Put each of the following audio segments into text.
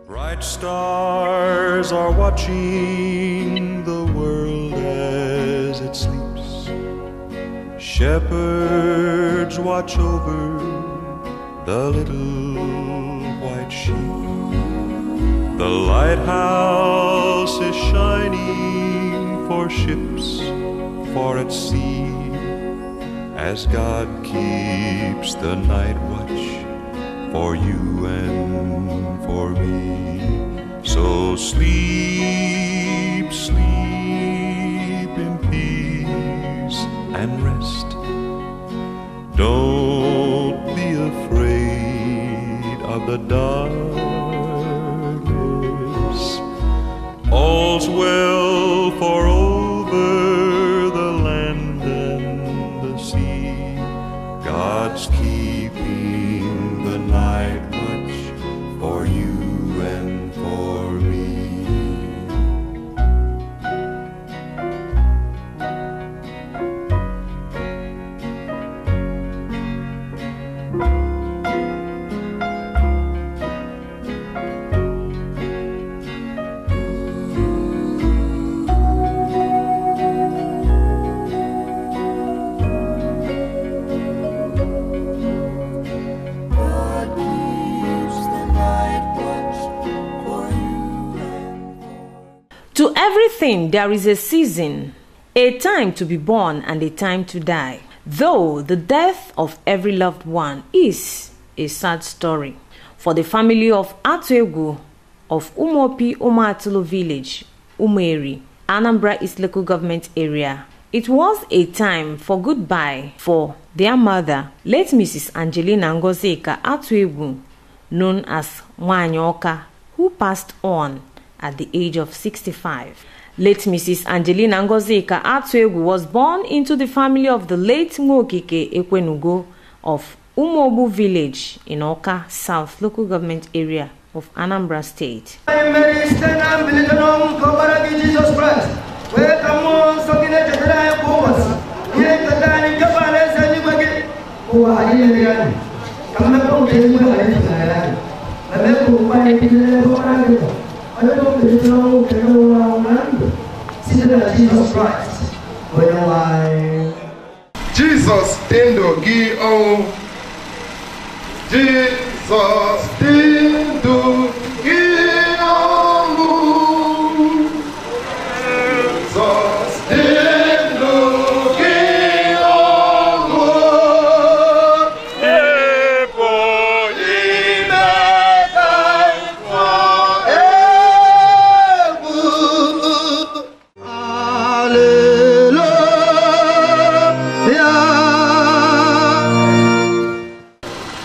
Bright stars are watching the world as it sleeps. Shepherds watch over the little white sheep. The lighthouse is shining for ships far at sea, as God keeps the night watch for you and for me. So sleep, sleep in peace and rest. Don't be afraid of the darkness. All's well for over the land and the sea. God's keeping the night watch for you and for me. To everything there is a season, a time to be born and a time to die. Though the death of every loved one is a sad story. For the family of Atuegwu of Umuopi Umuatulu village, Umueri, Anambra East Local Government Area, it was a time for goodbye for their mother, late Mrs. Angelina Ngozika Atuegwu, known as Nwanyoka, who passed on at the age of 65. Late Mrs. Angelina Ngozika Atuegwu was born into the family of the late Nwokike Ekwenugo of Umuobu village in Awka South Local Government Area of Anambra State. Jesus dị ndụ gị ọnwụ. Jesus dị ndụ gị ọnwụ. Jesus dị ndụ gị ọnwụ. Ebo ime ka egwu.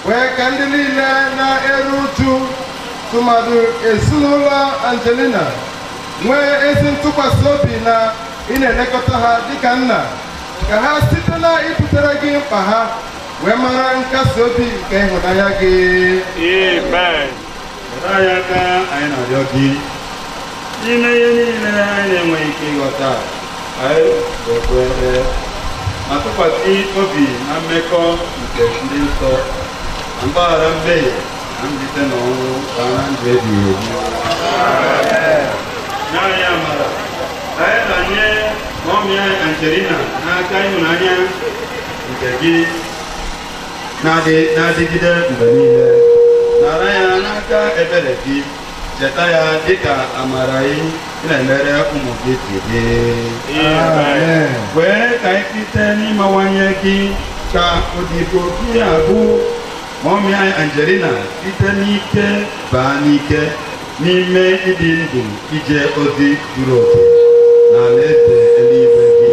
Wee ka ndị niile na-eru uju tụmadụ ezinụlọ Angelina nwee ezi ntụkwasị obi na ị na-elekọta ha dịka nna, ka ha site na ibutere gị mkpa ha wee mara nkasi obi nke ịhụnanya gị. Amen. Were anyị aka anyị na-arịọ gị n'ime ihe niile anyị na-enweghị ike ịghọta, anyị ga-ekwere ma tụkwasị obi na mmekọ nke ndị nsọ na mgbaghara mmehie na mbilite n'ọnwụ baa na ndụ ebighị ebi. Nye anyị amara ka anyị ranye mọmị anyị Angelina n'aka ịhụnanya nke gị na-adịgide mgbe niile. Nara ya n'aka ebere gị, cheta ya dịka amara ị na-emere ụmụ gị si dị. Kwee ka anyị site n'ịmawanye gị ka odibo gị abụ mọmị anyị Angelina site n'ike baa n'ike n'ime ịdị ndụ ije ozi zuru oke n'alaeze eluigwe gị.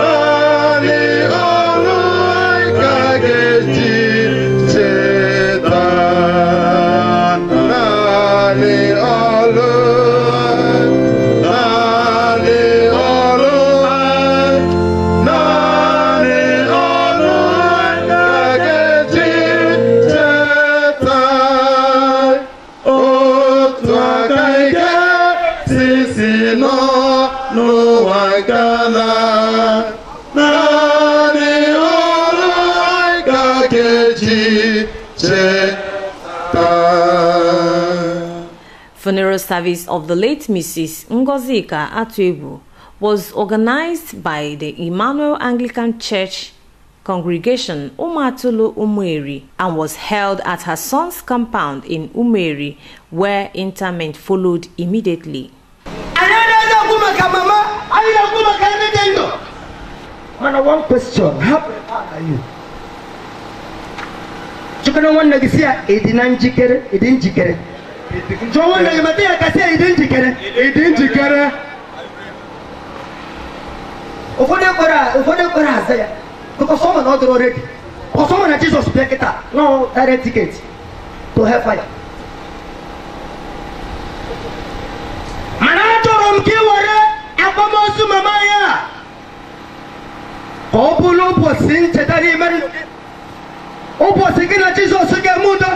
Naanị ọnụ ka ga-eji n'ụwa nke na naanị ọrụ anyị ka ga-eji cheta. Funeral service of the late Mrs. Ngozika Atuegwu was organized by the Emmanuel Anglican Church Congregation Umatulu Umueri and was held at her son's compound in Umueri, where interment followed immediately. One question, how prepared are you? Because someone not already. Because someone Jesus picked it up. No direct ticket to hellfire. Manatorum kiware akwamozu mama ya. Ọbụla ụbọchị ncheta n'ime ndụ gị. Ụbọchị gị na Jizọs ga-eme udo.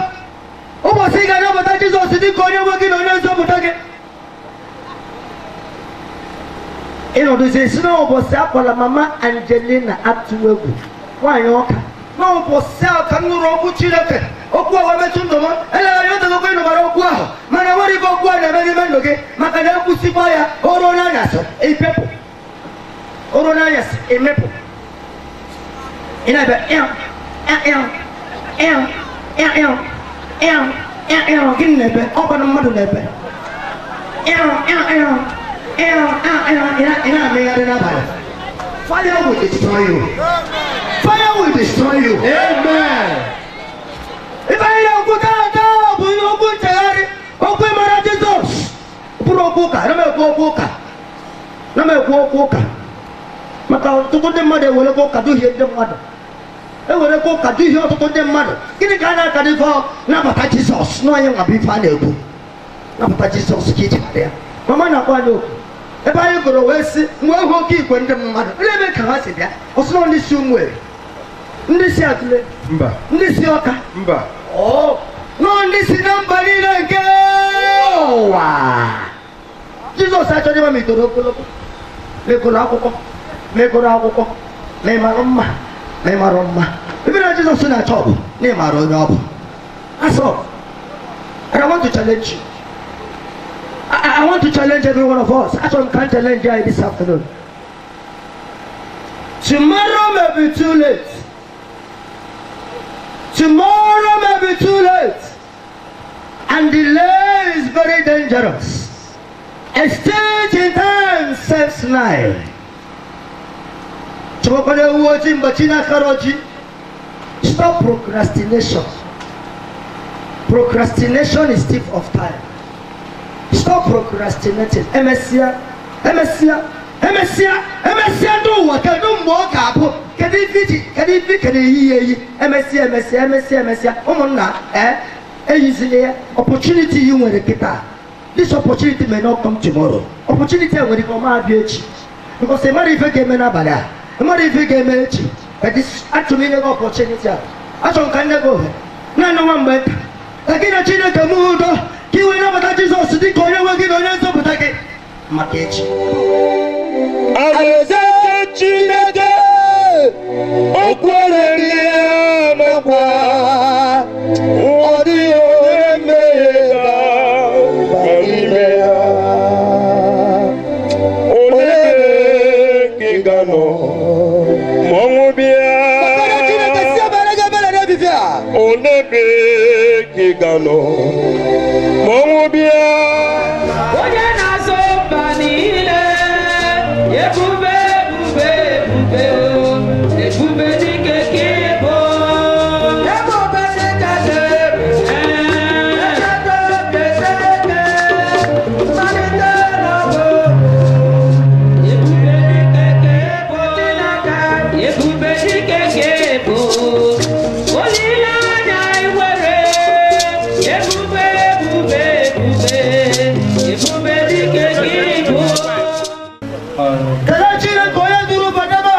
Ụbọchị ị ga-anabata Jizọs dịka onye nwe gị na onye nzọpụta gị. Ịnọdụzi si n'ụbọchị akwara mama Angelina Atuegwu nwaanyị ọka n'ụbọchị ahụ ka m nụrụ okwu Chineke okwu ahụ metụ ndụ m eleghị anya otegokwa ịnụbara okwu ahụ mana nwere ife okwu a na-eme n'ime ndụ gị maka na ekwusịkwa ya o ruo n'anyasị imepụ o ruo n'anyasị imepụ ị na-abịa ịọ ịọ ịọ ịọ ịọ ịọ ịọ gịnị na-ebe ọ bụ mmadụ na-ebe ịọ ịọ ịọ. Fire will destroy you. Fire will destroy you. Amen. If I don't go down, maka ọtụtụ ndị mmadụ ewerekwa ụka duhie ndị mmadụ ewerekwa ụka duhie ọtụtụ ndị mmadụ gịnị ka a na-akadị ife nabata Jizọs n'onye nwa bụ ife a na-ekwu nabata Jizọs ka iji ya mama na-akpọ anyị oku ebe anyị gụrụ wee sị mgbe hụ oke igwe ndị mmadụ ebe ka ha si bịa ọsụnọ ndị si Umueri ndị si Atule mba ndị si Ọka mba nọ ndị si na mba niile nke ụwa. Jizọs achọghị ịma ma itoro ogologo ma ị gụrụ akwụkwọ ma ị gụrụ akwụkwọ ma ị mara mma ma ị mara mma ebe na Jizọs na-achọ bụ na ị mara onye ọ bụ. Asọ, and I want to challenge you. I want to challenge every one of us. Actually, I can challenge you this afternoon. Tomorrow may be too late. Tomorrow may be too late. And delay is very dangerous. A stage in time saves nine. Stop procrastination. Procrastination is thief of time. Stop procrastinating. Emesia, Emesia, Emesia, Emesia, do what? Kedu mbo ka kedu ife kedu ife kedu eyi eyi Emesia, Emesia, Emesia, Emesia. Ụmụnna, eyizile ya opportunity you nwere kịta. This opportunity may not come tomorrow. Opportunity nwere ike ọma abịa echi. Because ịmara ife ga-eme n'abalị a, ịmara ife ga-eme echi. But this achọrọ inye gị opportunity a. Achọrọ ka nne gị ohere. Naanị nwa mgbe nta. Ka gị na Chineke mee udo. Ka i wee nabata Jizọs dị ka onye nwe gị na onye nzọpụta gị maka echi. Alaeze Chineke o kwere ndị ya nakwa ọ dịghị onye mmehie ga-aba n'ime ya. Olee ka ị ga-anọ ma ọnwụ bịa? Olee ka ị ga-anọ ma ọnwụ bịa? Onye na-azọ mba niile, ebube ebube ebube ebube dike ka ị bụ. Ebube dike ka ị bụ. Malite n'ọgụ. Ebube dike ka ị bụ. Ebube dike ka ị bụ. Olileanya ị nwere. Ebube ebube ebube ebube dike ka ị bụ. Kelee Chineke onye duru ụbọchị ha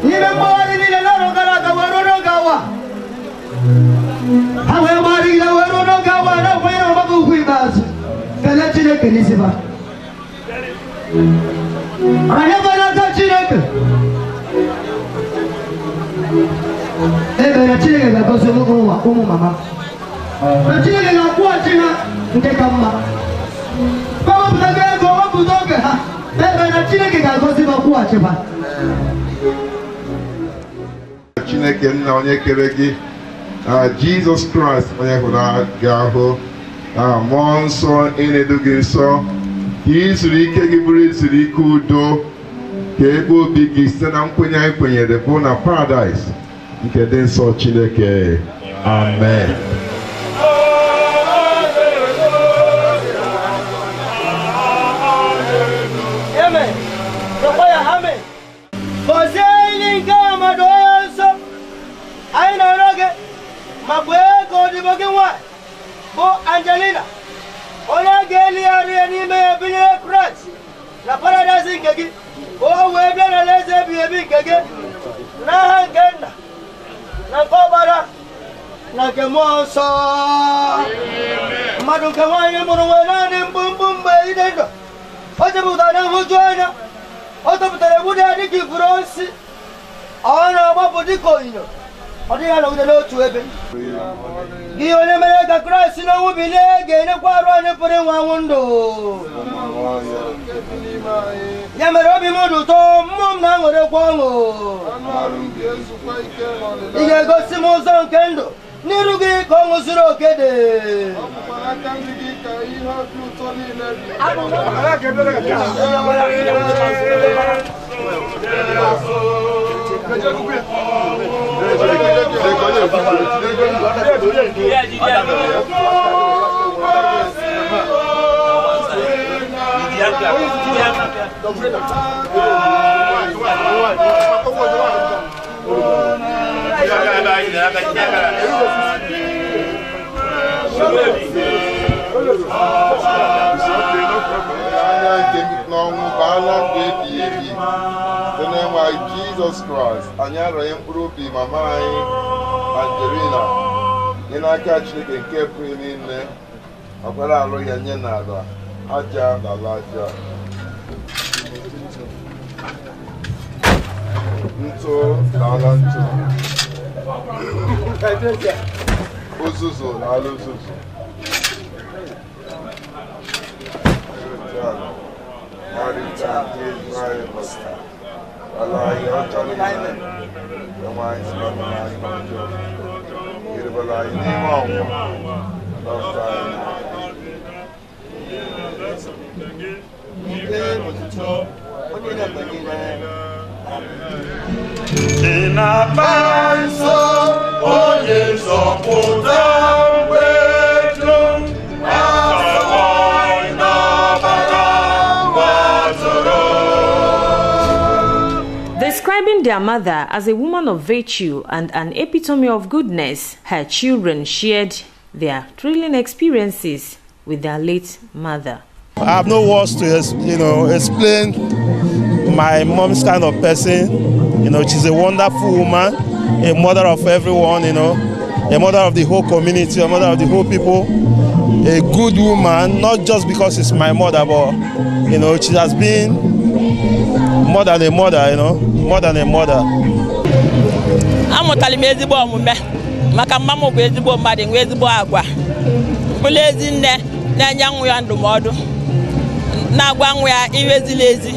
n'ime mgbagharị niile n'arọ gara aga wee ruo n'oge awa. Ha wee gbagharịgide wee ruo n'oge awa na-akwanyere ọgbakọ ugwu ikpeazụ. Kelee Chineke n'isi ha. Anyị n'aka Chineke. Ebere Chineke ga-agọzi ụmụ mama. Na Chineke ga-akwụghachi ha nke ka mma. Wepụtago ego, wepụta oge ha. Ebere na Chineke ga-agọzi ma kwụghachi ha. Chineke nna onye kere gị, Jizọs Kraịst onye hụrụ gị ahụ, mmụọ nsọ na-edu gị nsọ, ka izuru ike gị bụrụ izuru ike udo, ka ebe obi gị site na nkwenye anyị kwenyere bụ na paradaịs nke dị nsọ Chineke. Amen. Amen. Amen. Anyị na-arịọ gị ma kwee ka odibo gị nwanyị bụ Angelina, onye ga-eligharị ya n'ime ya binyere Kraịst na paradaịs nke gị, ka o wee bịa n'alaeze ebighị ebi nke gị, n'aha nke nna na nke ọkpara na nke mmụọ nsọ. Mmadụ nke nwaanyị mụrụ nwe naanị mkpụmkpụ mgbe ide ndụ, o jepụtara na nhụju anya, o tọpụtara egbu ya dịka ifuru osisi, ọ na-agbapụ dịka onyinyo, ọ dịghị anọgide n'otu ebe. Gị onye mere ka Kraịst n'ọnwụ bilie ga-enyekwa arụ anyị pụrụ ịnwụ anwụ ndụ. Ya mere obi m dị ụtọ, mmụọ m na-aṅụrịkwa ọṅụ. Ị ga-egosi m ụzọ nke ndụ, n'iru gị ka ọṅụ zuru oke dị. Jizọs Kraịst, anyị arịọghị mkpụrụ obi mama anyị Angelina nye n'aka Chineke nke pụrụ niile, ọkwara alụ ya nye n'ala aja n'ala aja, ntụ n'ala ntụ, uzuzu n'ala uzuzu. Describing their mother as a woman of virtue and an epitome of goodness, her children shared their thrilling experiences with their late mother. I have no words to explain my mom's kind of person. She's a wonderful woman, a mother of everyone, a mother of the whole community, a mother of the whole people, a good woman, not just because it's my mother, but, she has been more than a mother, more than a mother. Amụtara m ezigbo omume maka mma m bụ ezigbo mmadụ, nwe ezigbo agwa, bụrụ ezi nne na-enye nwa ya ndụmọdụ, na-agwa nwa ya ihe ziri ezi.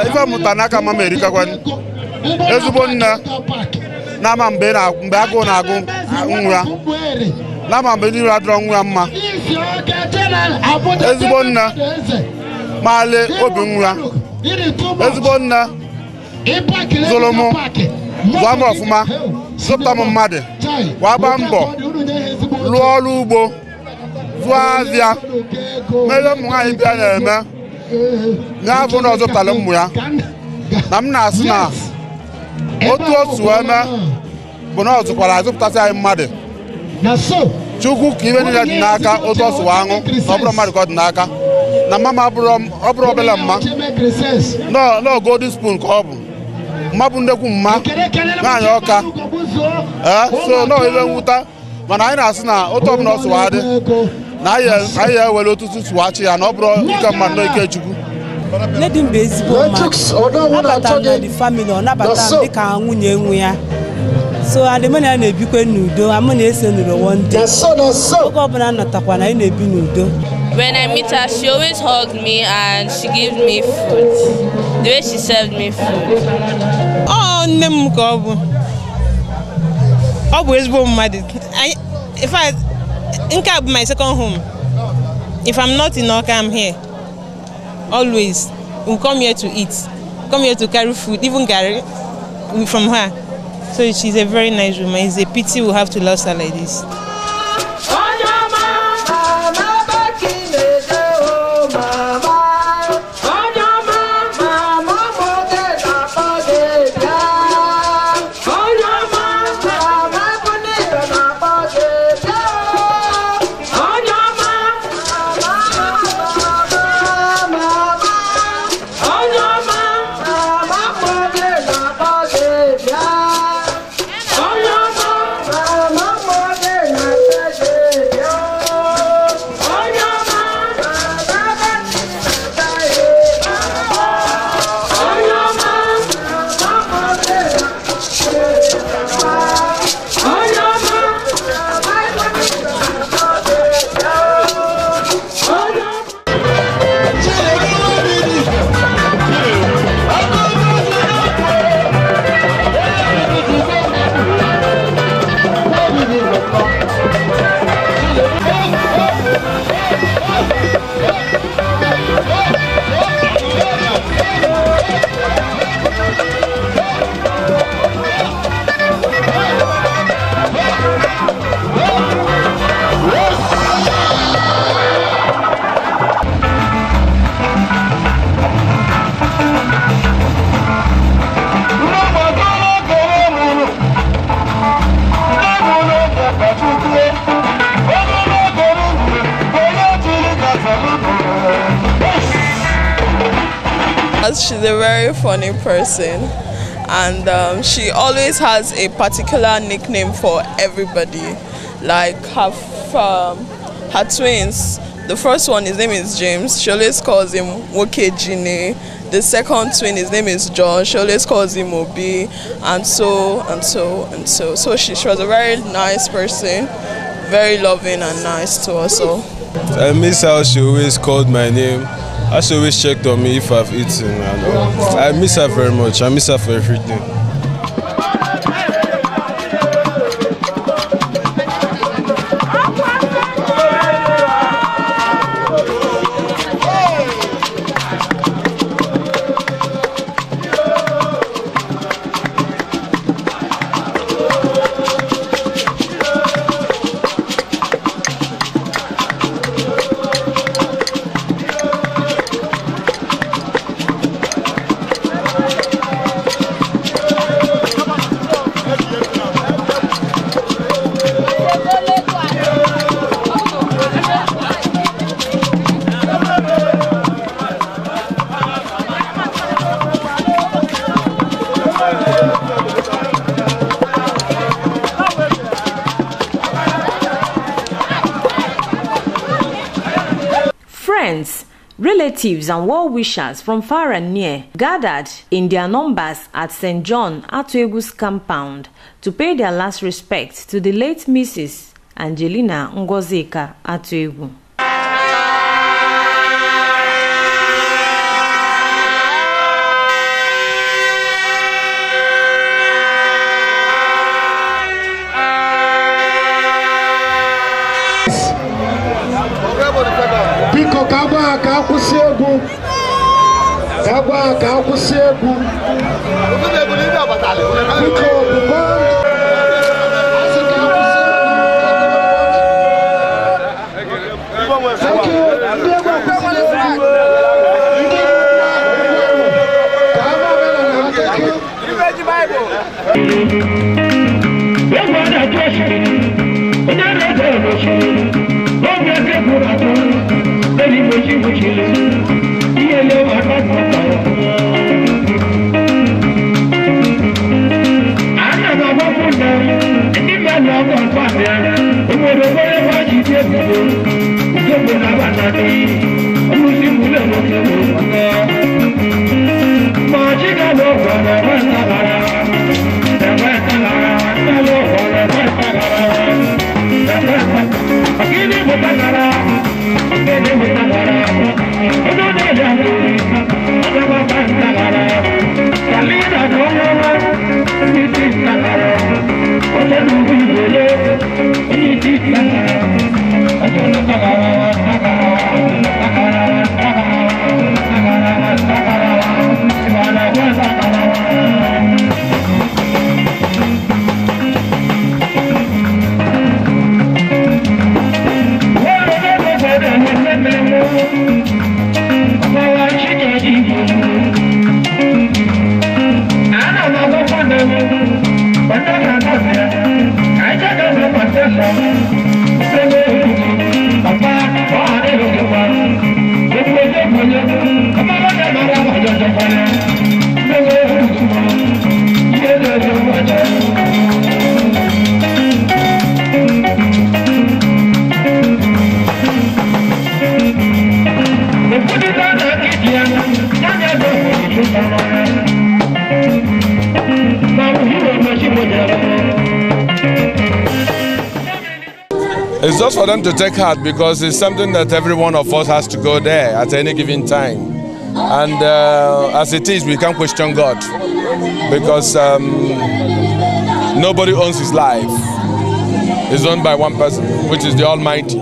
Ife mụta n'aka mama erikakwa ezigbo nne na-ama mgbe agụụ na-agụ nwa, na-ama mgbe n'iru adịrọ nwa mma, ezigbo nne maale obi nwa, ezigbo nne zụrụ mụ, zụọ m ọfụma, zụpụta m mmadụ, wee gbaa mbọ lụọ ọrụ ugbo, Zụọ azịa mere ụmụ nwaanyị bịa na-eme n'afọ na ọzụpụtara ụmụ ya na m na-asị na otu o si wee mee bụ na ọ zụkwara azụpụtasị anyị mmadụ. Chukwu ka ibe niile dị n'aka otu o si wee aṅụ na ọ bụrụ mmadụ ka ọ dị n'aka na mama ọ bụrụ obele mma nọọ golden spoon ka ọ bụ mma bụ nnekwu mma nwaanyị ọka so nọọ ibe mwute mana anyị na-asị na otu ọbụla ọ sụwa dị na anyị ewere otutu sụwachi ya na ọ bụrụ ike mmadụ na ike Chukwu. Nne di m bụ ezigbo mmadụ. Abatara m na the family, ọ nabata m dịka nwunye nwe ya. So adị mụ na ya na-ebikwe n'udo, amụ na-ese nụrụ one day. Oge ọbụla natakwa na anyị na-ebi n'udo. When I meet her, she always hugged me and she gives me food. The way she served me food. Ọ nne m ka ọ bụ. Ọ bụ ezigbo mmadụ. In fact, nke a bụ my second home. If I'm not in Awka, I'm here. Always. We come here to eat. Come here to carry food, even garri from her. So she's a very nice woman. It's a pity we have to lose her like this. She's a very funny person, and she always has a particular nickname for everybody. Like her twins, the first one, his name is James. She always calls him Woke Jine. The second twin, his name is John. She always calls him Obi, and so and so and so. So she was a very nice person, very loving and nice to us all. I miss how she always called my name. She always checked on me if I've eaten and all. I miss her very much. I miss her for everything. Friends, relatives and well-wishers from far and near gathered in their numbers at St. John Atuegu's compound to pay their last respects to the late Mrs. Angelina Ngozika Atuegu. Biko ka agwa ka akwụsị egwu, ka agwa ka akwụsị egwu. Biko bụkwa asị ka akwụsị egwu. It's just for them to take heart, because it's something that every one of us has to go there at any given time. And as it is, we can't question God, because nobody owns his life. It's owned by one person, which is the Almighty.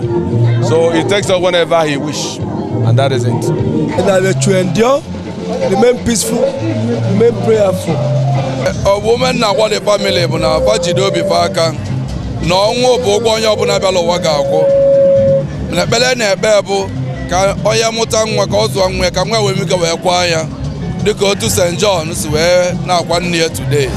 So he takes us whenever he wishes, and that is it. And to endure, remain peaceful, remain prayerful. A woman na what a family, but now na ọnwụ bụ ụgwọ onye ọbụla bịara ụwa ga-akwụ. Na ekpere na-ekpe bụ ka onye mụta nwa ka ọ zụọ nwa ka nwa wee mike wee kwa ya dịka otu St. John si wee na-akwa nne ya today.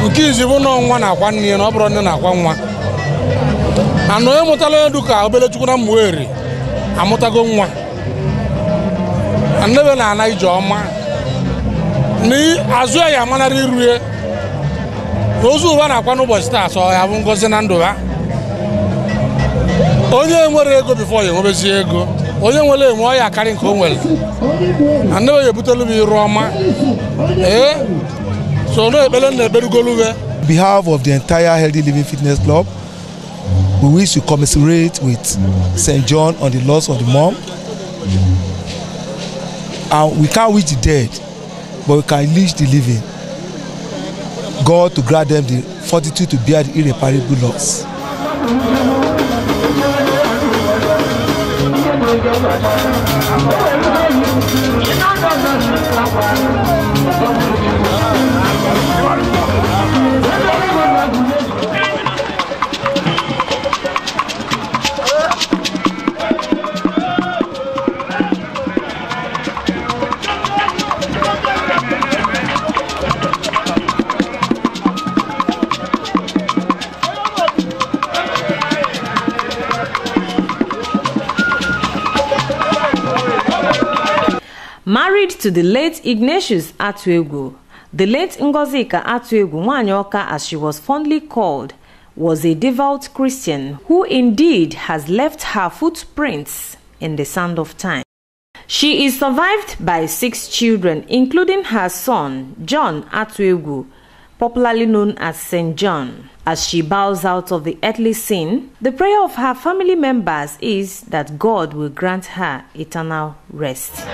Nke izi bụ na nwa na-akwa nne ya na ọ bụrụ nne na-akwa nwa. Ana onye mụtala onye dịka Obelechukwu na Mmueri amụtago nwa. Annebe na-ana ije ọma na azụ ya amanara irue na ozu ụwa na-akwa n'ụbọchị taa sọ ya bụ ngọzi na ndụ ha. Onye nwere ego bifo ya enwebezi ego, onye nwere enwe ọ ya akarị nke o nwere. Annebe ya ebutelu m iru ọma. Ee, so na ekpere na ekperugoluwe. On behalf of the entire Healthy Living Fitness Club, we wish to commiserate with St. John on the loss of the mom. And we can't wish the dead, but we can wish the living. God to grant them the fortitude to bear the irreparable loss. Married to the late Ignatius Atuegwu, the late Ngozika Atuegwu Nwanyoka, as she was fondly called, was a devout Christian who indeed has left her footprints in the sand of time. She is survived by 6 children, including her son, John Atuegwu, popularly known as St. John. As she bows out of the earthly scene, the prayer of her family members is that God will grant her eternal rest.